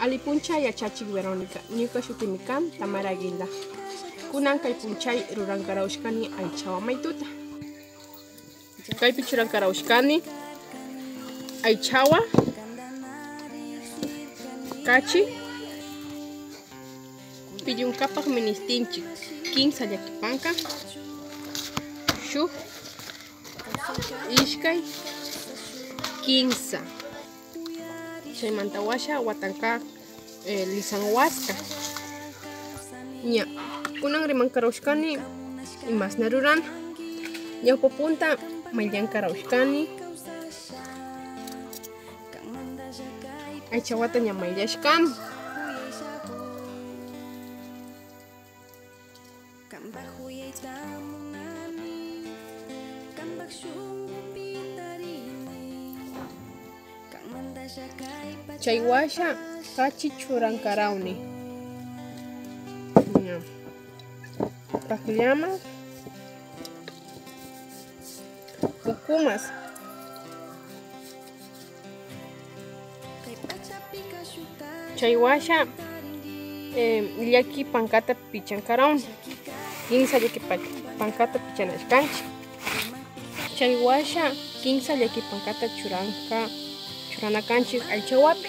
Ali punchay yachachik Verónica, ñuka shutimi kan Tamara Guinda. Kunan kay punchay rurankarawshkani aychawa maytuta. Kaypi churankarawshkani aychawa, kachi, pillunkapaq ministinchik kimsa llakipanka, shuk, ishkay, kimsa. Chaymanta washa watanka lisanwaska. Ña, kunan rimankarawshkani imasna rurana. Ñawpa punta mayllankarawshkani. Aychawata ña mayllashkani. Chay washa kachi churankarawni. Ña. Pakllama. Pukumas. Chay washa llaki pankata pichankarawni. Kimsa llaki pankata pichanashkanchik. Chay washa kimsa llaki pankata churanakanchik aychawapi.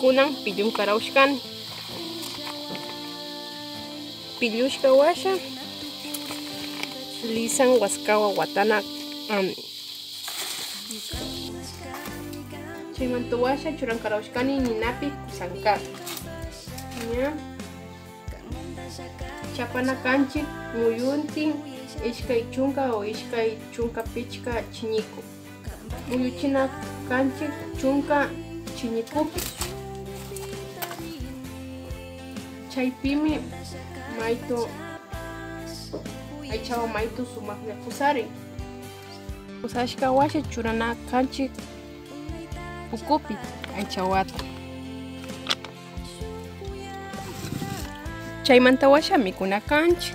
Kunan pillunkarawshkani. Pillushka washa lisan waskawa watana chaymanta washa churankarawshkani ninapi kusankata. Ña. Chapana kanchik muyuntin ishkay chunka o ishkay chunka pichka chiñiku. Muyuchina kanchik chunka chiñikupi. Chaypimi maytu aychawa maytu sumaqlla kusarin. Kusashka washa churana kanchik pukupi aychawata. Chaymanta washa mikuna kanchik.